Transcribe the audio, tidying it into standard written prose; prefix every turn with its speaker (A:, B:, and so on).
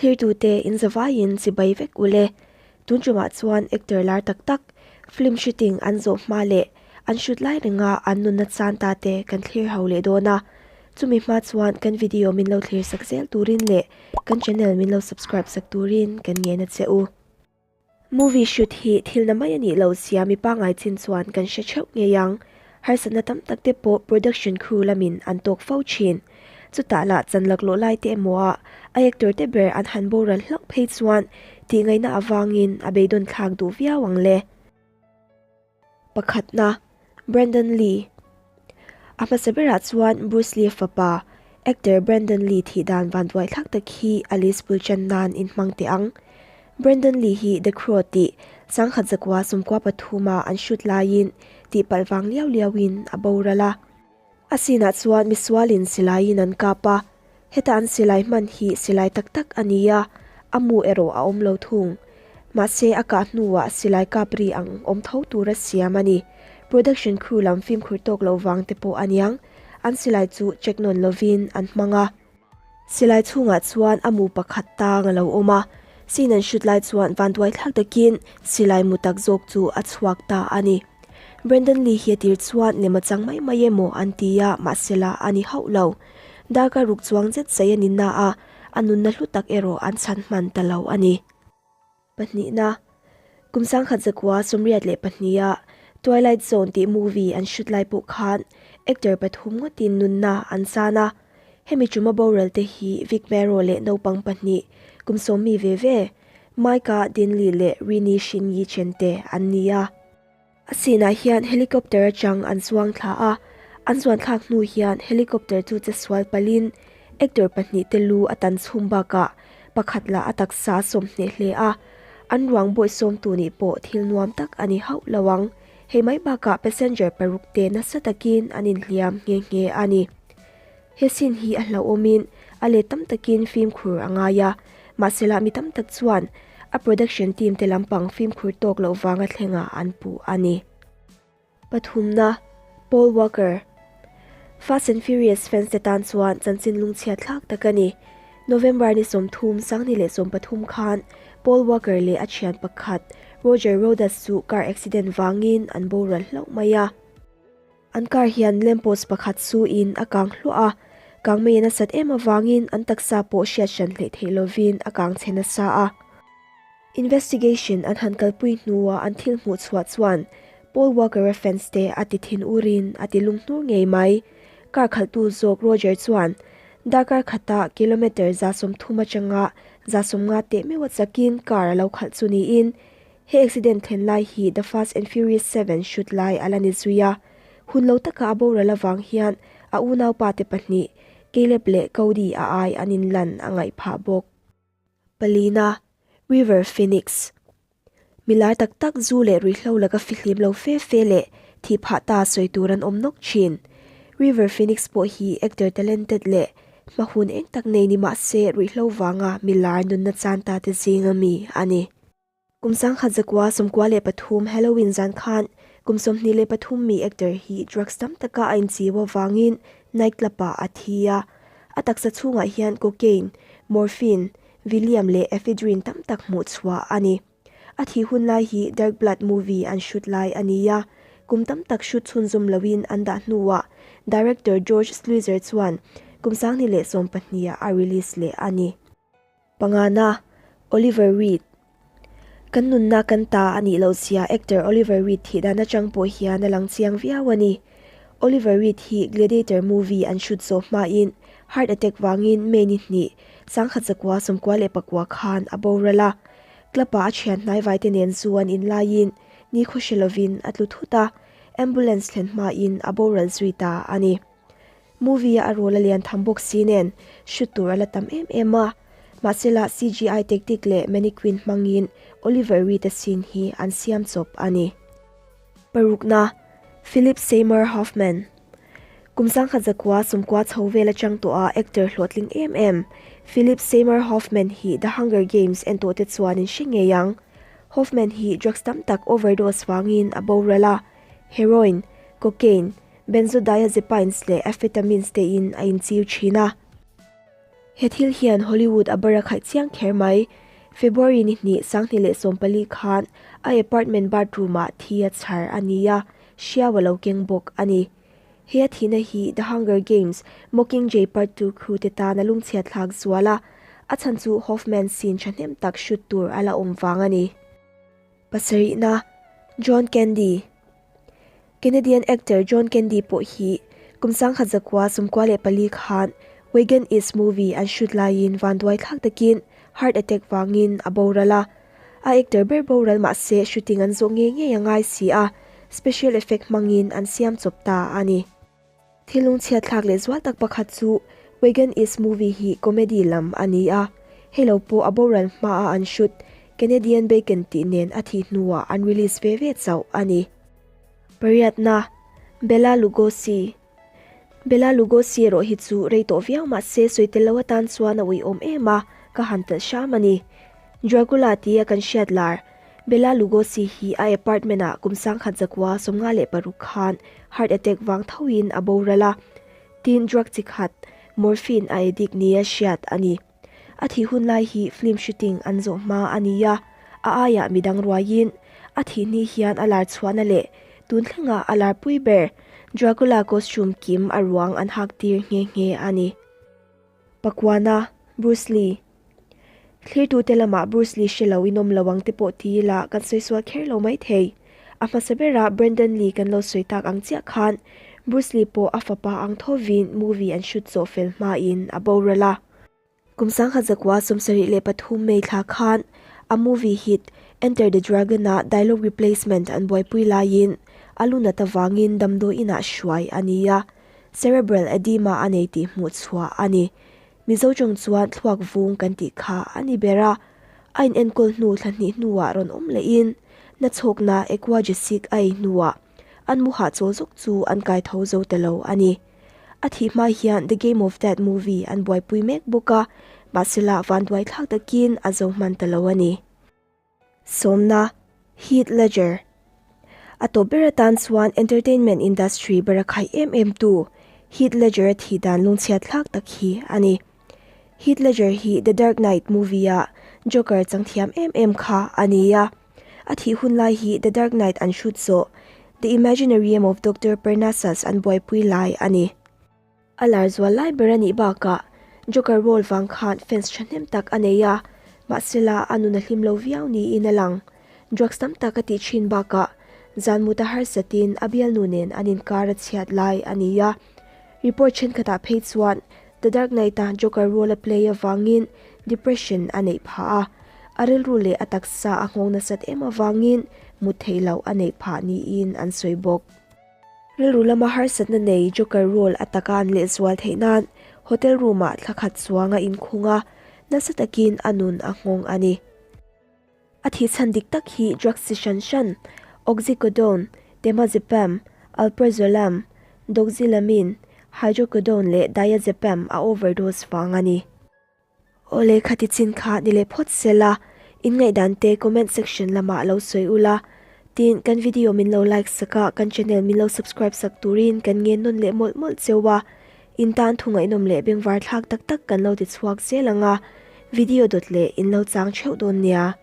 A: Thlirtute in zavaiin chibai vek ule. Tun tumah chuan actor lar tak tak, film shooting an zawh hma leh an shoot lai renga an nunna chan ta te kan thlir ho leh dawn a. Chumi hma chuan kan video min lo thlir sak zel turin leh kan channel min lo subscribe sak turin kan ngen a che u. Movie shoot hi thil na mai a nih loh zia mi pangngai chin chuan kan hre theuh ngei ang. Harsatna tam tak te pawh production crew lamin an tawk fo thin. Chutah lah chan laklawh lai te emaw ah a actor te ber an han boral hlauh phei chuan tih ngaihna avangin a beidawn thlak duh viau ang le. Pakhatna, Brandon Lee. A hmasa berah chuan Bruce Lee fapa, actor Brandon Lee thih dan vanduai thlak tak hi a list bul chan nan in hmang teh ang. Brandon Lee hi The Crow tih sangkhat zakua sawmkua pathuma an shoot laiin tihpalh vang liau liauin a boral a. A sinah chuan misualin silaiin an kap a, heta an silai hman hi silai tak tak a ni a, a mu erawh a awm lo thung. Mahse a kah hnuah silai kap ri ang awm tho tura siam a ni. Production crew lam fimkhur tawk loh vang te pawh a niang, an silai chu check nawn lovin an hmang a. Silai chhungah chuan a mu pakhat tang a lo awm a, scene an shoot lai chuan vanduai thlak takin silai mu tak zawk chu a chhuak ta a ni. Brandon Lee hi a tir chuan lem a chang mai mai emaw an ti a, mahsela a ni hauh lo. Darkar ruk chuang zet zai a ni na a, a nunna hlu tak erawh an chhan hman ta lo a ni. Pahnihna, Kum sangkhat zakua 82 a Twilight Zone tih movie an shoot lai pawh khan actor pathum ngawtin nunna an chan a. Hemi chuma boral te hi Vic Mero leh naupang pahnih kum sawmmi ve ve, Micah Dinley leh Rini Shin Yi Chen te an ni a. A sinah hian helicopter atang an chuang thla a, an chuan thlak hnu hian helicopter chu che sual palhin actor pahnih te lu a tan chhum bakah pakhat lah a taksa a sawm hneh hle a, an ruang bawihsawmtu nih pawh thil nuam tak a ni hauh lo ang. Hei mai bakah passenger paruk te nasa takin an inhliam nghe nghe a ni. He scene hi a hlauhawmin a let tam takin fimkhur a ngai a, mahsela mi tam tak chuan a production team te lampang fimkhur tawk loh vanga thlengah an puh a ni. Pathumna, Paul Walker. Fast and Furious fans te tan chuan chanchin lungchhiat thlak tak a ni. November ni 30, 2013 khan Paul Walker leh a thian pakhat Roger Rodas chu car accident vangin an boral hlauh mai a. An car hian lamppost pakhat su in a kang hluah a, kang mai a nasat em avangin an taksa pawh hriat hran hleih theih lovin a kang chhe nasa a. Investigation an han kalpui hnuah an thil hmuh chhuah chuan Paul Walker-a fans te a ti thin urin a ti lunghnur ngei mai. Car khalhtu zawk Roger chuan darkar khata kilometre 30 atanga 50 teh meuh a chakin car a lo khalh chu niin he accident thlen lai hi The Fast and Furious 7 shoot lai a la ni zui a. Hun lo taka a boral avang hian a unaupa te pahnih Caleb leh Cody a ai an inlan a ngaih phah bawk. Palina, River Phoenix. Milar tak tak zu leh ruihhlo laka fihlim lo fe fe leh thih phah ta sawi tur an awm nawk thin. River Phoenix pawh hi actor talented leh hma hun eng tak nei ni mah se ruihhlo vanga milar nunna chan ta te zinga mi a ni. Kum 1993 Halloween zan khan kum 23 mi actor hi drugs tam taka a inchiu avangin nightclub ah a thi a. A taksa chhungah hian cocaine, morphine, Valium leh ephedrine tam tak hmuh chhuah a ni. A thih hun lai hi Dark Blood movie an shoot lai a ni a, kum tam tak shoot chhunzawm loin an dah hnuah director George Sluizer chuan kum 2012 ah a release leh a ni. Pangana, Oliver Reed. Kan nunna kan ta a nih loh zia actor Oliver Reed thih dan atang pawh hian a lang chiang viau a ni. Oliver Reed hi Gladiator movie an shoot zawh hmain heart attack vangin May ni hnih, 1994 khan a boral a. Club-ah a thian hnaivai te nen zu an in laiin ni khawhre lovin a tlu thut a, ambulance thlen hmain a boral zui ta a ni. Movie a role a lian tham bawk si nen shoot tur a la tam em em a. Mahsela CGI tactic leh mannequin hmangin Oliver Reed a scene hi an siam chawp a ni. Parukna, Philip Seymour Hoffman. Kum 1990 chho vel atang tawh a actor hlawhtling em em Philip Seymour Hoffman hi The Hunger Games en tawh te chuan in hre ngei ang. Hoffman hi drugs tam tak overdose vangin a boral a, heroin, cocaine, Benzodiazepines leh amphetamines te in a inchiu thin a. He thil hian Hollywood a barakhaih chiang kher mai. February ni hnih 2014 khan a apartment bathroom-ah thi a chhar a ni a, hriau a lo keng bawk a ni. He a thihna hi The Hunger Games, Mockingjay Part 2 crew te tan a lungchhiat thlak zual a, a chhan chu Hoffman scene thahnem tak shoot tur a la awm vang a ni. Pasarihna, John Candy Canadian actor John Candy pawh hi kum 1994 khan Wagon East movie an shoot laiin vanduai thlak takin heart attack vangin a boral a. A actor ber boral mahse shooting an zawh ngei ngei a ngai si a, special effect hmangin an siam chawp ta a ni. Thil lungchhiat thlak leh zual tak pakhat chu Wagon East movie hi comedy lam a ni a, hei lo pawh a boral hmaa an shoot Canadian Bacon tih nen a thih hnuah an release ve ve chauh a ni. Pariatna, Bela Lugosi Bela Lugosi erawh hi chu rei tawh viau mah se sawi tel lo atan chuan a uiawm em a, ka han telh hram a ni. Dracula tia kan hriat lar, Bela Lugosi hi a apartment-ah kum 1956 khan heart attack vang thoin a boral a, tin drug chi khat, morphine a addict nia hriat a ni. A thih hun lai hi film shooting an zawh hma a ni a, a aiah midang ruaiin a thih ni hian a lar chhuahna leh tun thlengah a lar pui ber Dracula costume kim a ruang an hak tir nghe nghe a ni. Pakuana, Bruce Lee Thlirtute lamah Bruce Lee hre lo inawm lo ang te pawh ti ila kan sawi sual kher lo mai thei. A hmasa berah Brandon Lee kan lo sawi tak ang chiah khan Bruce Lee pawh a fapa ang thovin movie an shoot zawh fel hmain a boral a. Kum 1973 May thla khan a movie hit Enter the Dragon-a dialogue replacement an buaipui laiin a lu nat avangin damdawi inah hruai a ni a, cerebral edema a nei tih hmuh chhuah a ni. Mizo tawng chuan thluak vung kan tih kha a ni ber a, a inenkawl hnu thla hnih hnuah rawn awm lehin nachhawkna Equagesic a ei hnuah an mu hahchawl zawk chu an kai tho zo ta lo a ni. A thih hma hian The Game of Death movie an buaipui mek bawk a, mahsela vanduai thlak takin a zo hman ta lo a ni. Sawmna, Heath Ledger A tawp ber atan chuan entertainment industry barakhaih em em tu Heath Ledger a thih dan lungchhiat thlak tak hi a ni. Heath Ledger hi The Dark Knight movie-a Joker changthiam em em kha a ni a. A thih hun lai hi The Dark Knight an hrut zawh, The Imaginarium of Doctor Parnassus an buaipui lai a ni. A lar zual lai ber a nih bakah Joker role vang khan fans thahnem tak a nei a, mahsela a nun a hlim lo viau niin a lang. Drugs tam tak a tih thin bakah zan mut a harsatin a bialnu nen an inkar a chhiat lai a ni a. Report thenkhatah phei chuan The Dark Knight-a Joker role a play avangin depression a neih phah a, a rilru leh a taksa a nghawng nasat em avangin mut theih loh a neih phah niin an sawi bawk. Rilru lama harsatna nei Joker role a taka an lehzual theih nan hotel room-ah thla khat chuang a inkhung a, nasa takin a nun a nghawng a ni. A thihchhan dik tak hi drugs chi hran hran, oxycodone, temazepam, alprazolam, doxylamine, hydrocodone leh diazepam a overdose vang a ni. Awle khati chin kha ni leh phawt se la, in ngaihdan te comment section lamah lo sawi ula. Tin, kan video min lo like sak a, kan channel min lo subscribe sak turin kan ngen nawn leh mawlh mawlh cheu a. In tan thu ngaihnawm leh bengvar thlak tak tak kan lo ti chhuak zel ang a, video dawt leh in lo chang theuh dawn nia.